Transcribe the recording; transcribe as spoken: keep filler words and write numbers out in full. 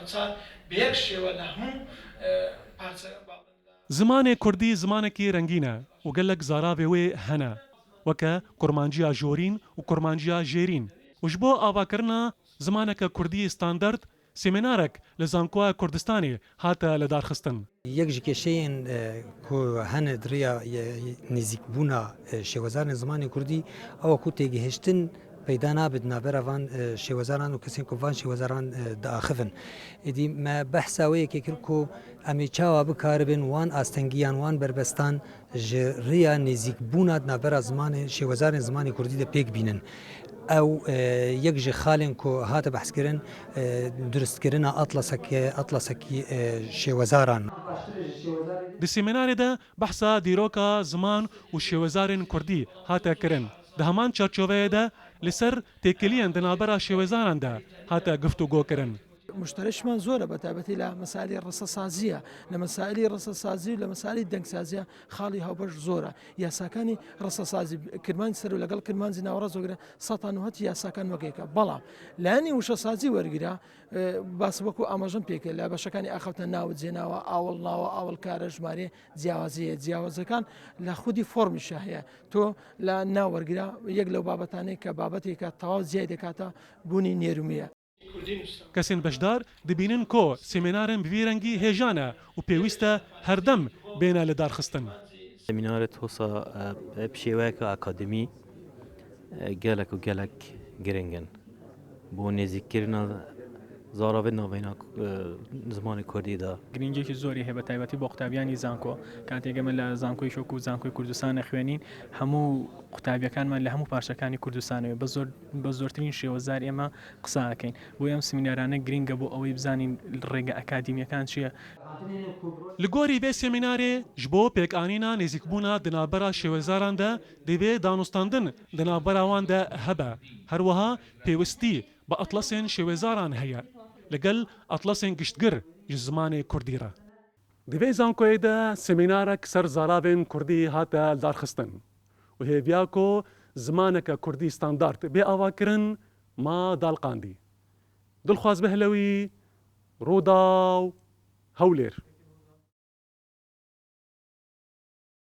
Çar bi yek şêwe li hemû, e, parçe Zimanê kurdî zimanekî rengîn e û gelek zaravê wê hene, weke kurmanciya jorîn û kurmanciya jêrîn. Û ji bo avakirina zimaneke kurdî standard, semînarek li Zankoya Kurdistanê hate lidarxistin. Yek ji kêşeyên, e, ku hene di riya, e, nêzîkbûna, e, şêwezarên zimanê kurdî, ew e ku têgihiştin peyda nabe di navbera van, e, şêwezaran û kesên ku van şêwezaran, e, diaxivin. Êdî me behsa wê yekê kir ku em ê çawa bikaribin wan astengiyan, wan berbestan ji riya nêzîkbûna di navbera zimanê, şêwezarên zimanê kurdî de pêk bînin. Ew, e, yek ji xalên ku hate behskirin, e, durustkirina atlaseke, atlasekî, e, şêwezaran. Di semînarê de behsa dîroka, ziman û şêwezarên kurdî hate kirin. Di heman çarçoveyê de li ser têkiliyên di navbera şêwezaran de hate guftûgo kirin. Muşterekîman zor e, bi taybetî li mesailî resesazî ye. Li mesailî resesazî û li mesailî dengsazî ye, xalî hawbeş zor e. Yasakani resesazî, kirmanc ser û legal kirmancî naweraz wegire, seta newed yasakan wek yek e. Belam layanî wişesazî wergire, e, bas wekû amajin pêke, li beşekani axaftina naw, cênawa, awil nawa, awil kare, jimarê ciyawazî ye. Ciyawazekan li xwedî formî şe heye. To li nav wergire, yek lew babetanê ke babetêke tewaw ciyayê dikate bûnî nêrûmî ye. Kesên beşdar dibînin ku semînarên bi vî rengî hêja ne û pêwîst e her dem bêne lidarxistin. Semînarê TOSA, e, bi şêweyeke akademî, e, gelek û gelek giring in bo nêzîkkirina zaravê navbeyna, e, zimanê kurdî de. Girîngiyekî zor heye, bi taybetî bo qutabiyana zanko. Katê ke me li zankoyê wekû Zankoyê Kurdistanê xwênîn, hemû qutabiyekên me li hemû parçekanê Kurdistanê ye. Bi zor, bi zortirîn şêwezar ê me qisa ekeyn. Bo em semînarane girîng e bo ewê bizanîn rêge akademîyekan çi ye. Li gorî vê semînarê ji bo pêkanîna nêzîkbûna di navbera şêwezaran de divê danûstandin di navbera wan de hebe. Her wiha pêwistî bi atlasên şêwezaran heye, li gel atlasên giştgir ji zimanê kurdî re. Di vê zankoyê de semînarek ser zaravên kurdî hate lidarxistin û hêviya ku zimaneke kurdî standard bê avakirin ma daliqandî. Dilxwaz Behlewî, Rûdaw, Hewlêr.